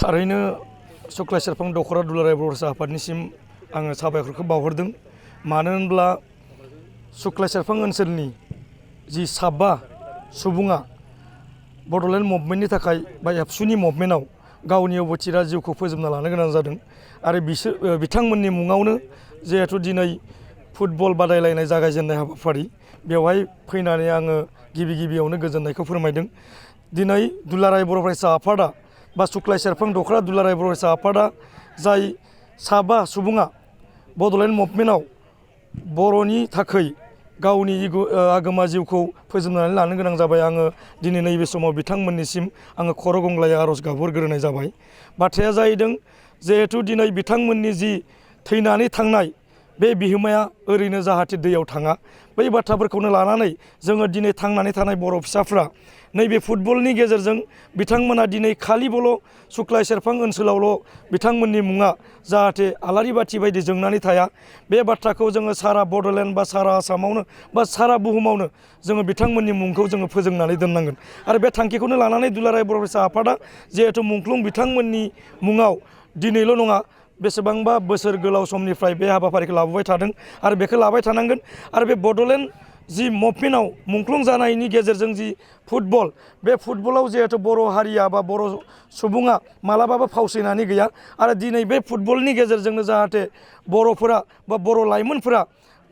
थारैनो सुक्लाय सेरफां दख'रा दुलाराय बर' फरायसा आफादनिसिम आङो साबायखरखौ बावहरदों। मानो होनब्ला सुक्लाय सेरफां ओनसोलनि जि साबा सुबुङा बड'लेण्ड मुभमेन्टनि थाखाय बा एबसुनि मुभमेन्टआव गावनि अबथिरा जिउखौ फोजोबना लानो गोनां जादों आरो बिथांमोननि मुङावनो जिहेथु दिनै फुटबल बादायलायनाय जागायजेननाय हाबाफारि बेवहाय फैनानै आङो गिबियावनो गोजोननायखौ फोरमायदों। दिनै दुलाराय बर' फरायसा आफादा बा सुक्लाय सेरफां दख'रा दुलाराय बर' फरायसा आफादा जाय साबा सुबुङा बड'लेण्ड मुभमेन्टआव बर'नि थाखै गावनि आगोमा जिउखौ फोजोबनानै लानो गोनां जाबाय। आङो दिनै नैबे समाव बिथांमोननिसिम आङो खर' गंग्लायै आर'ज गाबहरग्रोनाय जाबाय। बाथ्राया जाहैदों जिहेथु दिनै बिथांमोननि जि थैनानै थांनाय बे बिहोमाया ओरैनो जाहाथे दैयाव थाङा, बै बाथ्राफोरखौनो लानानै जोङो दिनै थांनानै थानाय बर' फिसाफ्रा नैबे फुटबलनि गेजेरजों बिथांमोना दिनै खालिबोल' सुक्लाय सेरफां ओनसोलावल' बिथांमोननि मुङा जाहाथे आलारि बाथि बायदि जोंनानै थाया, बे बाथ्राखौ जोङो सारा बड'लेण्ड बा सारा आसामावनो बा सारा बुहुमावनो जोङो बिथांमोननि मुंखौ जोङो फोजोंनानै दोननांगोन। आरो बे थांखिखौनो लानानै दुलाराय बर' फरायसा आफादा जिहेथु मुंख्लं बिथांमोननि मुङाव दिनैल' नङा बेसेबांबा बोसोर गोलाव समनिफ्राय बे हाबाफारिखौ लाबोबाय थादों आरो बेखौ लाबाय थानांगोन। आरो बे बड'लेण्ड जि मुभमेन्टआव मुंख्लं जानायनि गेजेरजों जि फुटबल, बे फुटबलाव जिहेथु बर' हारिया बा बर' सुबुङा मालाबाबो फावसायनानै गैया आरो दिनै बे फुटबलनि गेजेरजोंनो जाहाथे बर'फोरा बा बर' लाइमोनफोरा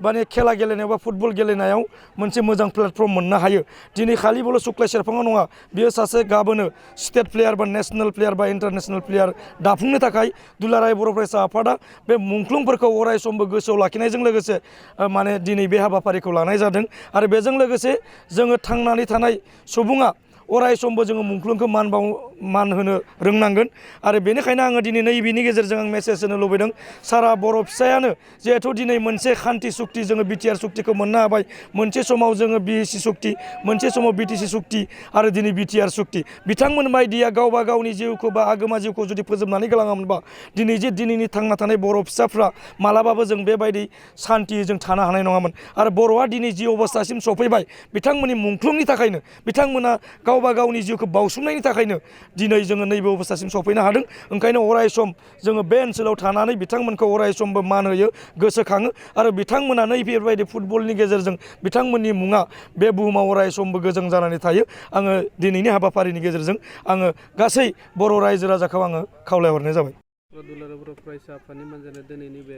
माने खेला गेलेनायाव बा फुटबल गेलेनायाव मोनसे मोजां प्लेटफर्म मोननो हायो। दिनै खालिबोल' सुक्लाय सेरफाङाव नङा, बियो सासे गाबोनो स्टेट प्लेयार बा नेसनेल प्लेयार बा इन्टारनेसनेल प्लेयार दाफुंनो थाखाय दुलाराय बर' फरायसा आफादा बे मुंख्लंफोरखौ अराय समबो गोसोआव लाखिनायजों लोगोसे माने दिनै बे हाबाफारिखौ लानाय जादों। आरो बेजों लोगोसे जोङो थांनानै थानाय सुबुङा अराय समबो जोङो मुंख्लंखौ मान होनो रोंनांगोन। आरो बेनिखायनो आङो दिनै नैबेनि गेजेरजों आं मेसेज होनो लुबैदों सारा बर' फिसायानो जिहेथु दिनै मोनसे खान्थि सुक्ति जोङो बिटिआर सुक्तिखौ मोननो हाबाय। मोनसे समाव जोङो बिएसि सुक्ति, मोनसे समाव बिटिसि सुक्ति आरो दिनै बिटिआर सुक्ति। बिथांमोन बायदिया गावबा गावनि जिउखौ बा आगोमा जिउखौ जुदि फोजोबनानै गालाङामोनबा दिनै जे दिनैनि थांना थानाय बर' फिसाफ्रा मालाबाबो जों बेबायदि सान्थियै जों थानो हानाय नङामोन। आरो बर'आ दिनै जि अबस्थासिम सफैबाय बिथांमोननि मुंख्लंनि थाखायनो, बिथांमोना गावबा गावनि जिउखौ बाउसोमनायनि थाखायनो दिनै जोङो नैबे अबस्थासिम सफैनो हादों। ओंखायनो अराय सम जोङो बे ओनसोलाव थानानै बिथांमोनखौ अराय समबो मान होयो, गोसोखाङो आरो बिथांमोना नैबेबायदि फुटबलनि गेजेरजों बिथांमोननि मुङा बे बुहुमाव अराय समबो गोजों जानानै थायो। आङो दिनैनि हाबाफारिनि गेजेरजों आङो गासै बर' रायजो राजाखौ आङो खावलायहरनाय जाबाय। दुलाराय बर' फरायसा आफादनि मानजानाय दिनैनि बे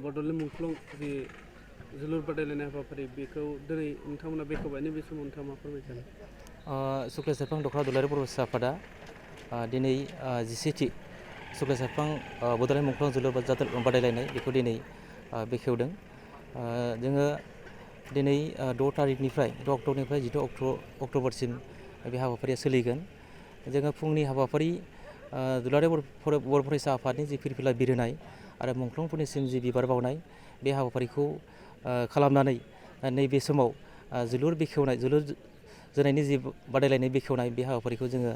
बड'लेण्ड मुंख्लं जि जोलुर बादायलायनाय हाबाफारि बेखौ दिनै नोंथांमोना बेखेवबाय, नैबे समाव नोंथाङा मा फोरमायनो सानो? सुक्लाय सेरफां दख'रा दुलाराय बर' फरायसा आफादा दिनै 17थि सुक्लाय सेरफां बड'लेण्ड मुंख्लं जोलुर बादायलायनाय बेखौ दिनै बेखेवदों। जोङो दिनै 6 तारिखनिफ्राय 6 अक्ट'निफ्राय 12 अक्ट'बरसिम बे हाबाफारिया सोलिगोन। जोङो फुंनि हाबाफारि दुलाराय बर' फरायसा आफादनि जि फिरफिला बिरहोनाय आरो मुंख्लंफोरनिसिम जि बिबार बावनाय बे हाबाफारिखौ खालामनानै नैबे समाव जोलुर जोनायनि जि बादायलायनाय बेखेवनाय बे हाबाफारिखौ जोङो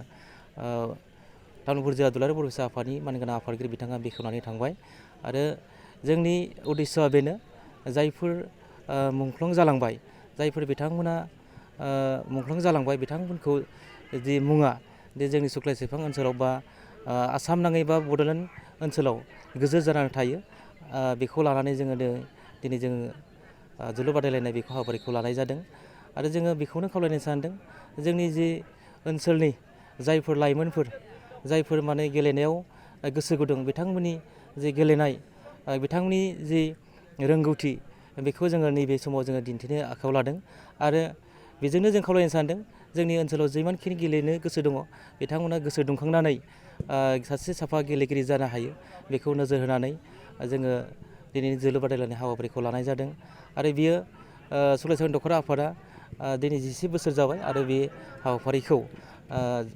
तामुलपुर जिल्ला दुलाराय बर' फरायसा आफादनि मानगोनां आफादगिरि बिथाङा बेखेवनानै थांबाय। आरो जोंनि उद्देশ্যआ बेनो जायफोर मुंख्लं जालांबाय, जायफोर बिथांमोना मुंख्लं जालांबाय बिथांमोनखौ जि मुङा जोंनि सुक्लाय सेरफां ओनसोलाव बा आसाम नाङै बा बड'लेण्ड ओनसोलाव गोजोर जानानै थायो, बेखौ लानानै जोङो दिनै जोङो जोलुर बादायलायनाय बेखौ हाबाफारिखौ लानाय जादों। आरो जोङो बेखौनो खावलायनो सानदों जोंनि जि ओनसोलनि जायफोर लाइमोनफोर, जायफोर माने गेलेनायाव गोसो गुदुं, बिथांमोननि जि गेलेनाय, बिथांमोननि जि रोंगौथि बेखौ जोङो नैबे समाव जोङो दिन्थिनो आखायाव लादों। आरो बेजोंनो जों खावलायनो सानदों जोंनि ओनसोलाव जिमानखिनि गेलेनो गोसो दङ बिथांमोना गोसो दुंखांनानै सासे साफा गेलेगिरि जानो हायो बेखौ नोजोर होनानै जोङो दिनैनि जोलुर बादायलायनाय हाबाफारिखौ लानाय जादों। आरो बियो सुक्लाय सेरफां दख'रा आफादा दिनै 10 बोसोर जाबाय आरो बे हाबाफारिखौ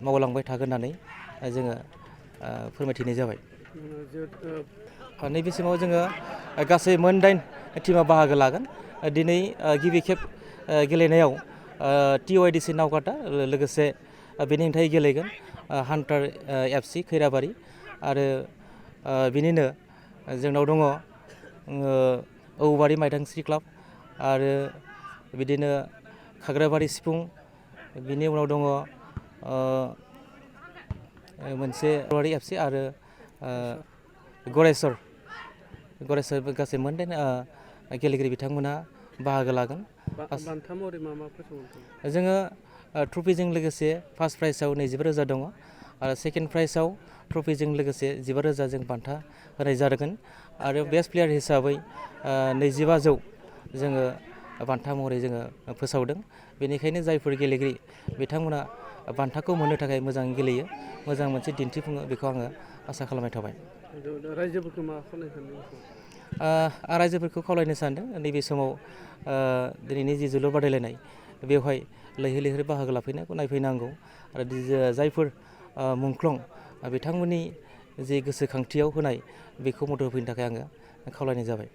मावलांबाय थागोन होननानै जोङो फोरमायथिनाय जाबाय। नैबे समाव जोङो गासै मोन 8 टिमा बाहागो लागोन। दिनै गिबि खेब गेलेनायाव TYDC नावकाटा, लोगोसे बेनि हेंथायै गेलेगोन हान्टार FC खैराबारि। आरो बिनिनो जोंनाव दङ औबारि माइदांस्रि क्लाब, आरो बिदिनो खाग्राबारि सिफुं, बिनि उनाव दङ मोनसे रौवारि एफसि आरो गरेस्वर गासै मोनदाइन गेलेगिरि बिथांमोना बाहागो लागोन। बान्था महरै मा मा फोसावगोन? जोङो ट्रफिजों लोगोसे फार्स्ट प्राइजआव 25,000 दङ आरो सेकेन्ड प्राइजआव ट्रफिजों लोगोसे 15,000 जों बान्था होनाय जागोन आरो बेस्ट प्लेयार हिसाबै 25,000 जोङो बान्था महरै जोङो फोसावदों। बेनिखायनो जायफोर गेलेगिरि बिथांमोना बान्थाखौ मोननो थाखाय मोजां गेलेयो, मोजां मोनसे दिन्थिफुङो, बेखौ आङो आसा खालामनाय थाबाय। रायजोफोरखौ मा खालामनो सानदों? आं रायजोफोरखौ खावलायनो सानदों नैबे समाव दिनैनि जि जोलुर बादायलायनाय बेवहाय लैहोर लैहोर बाहागो लाफैनायखौ नायफैनांगौ आरो जायफोर मुंख्लं बिथांमोननि जि गोसोखांथियाव होनाय बेखौ मदद होफैनो थाखाय आङो खावलायनाय जाबाय।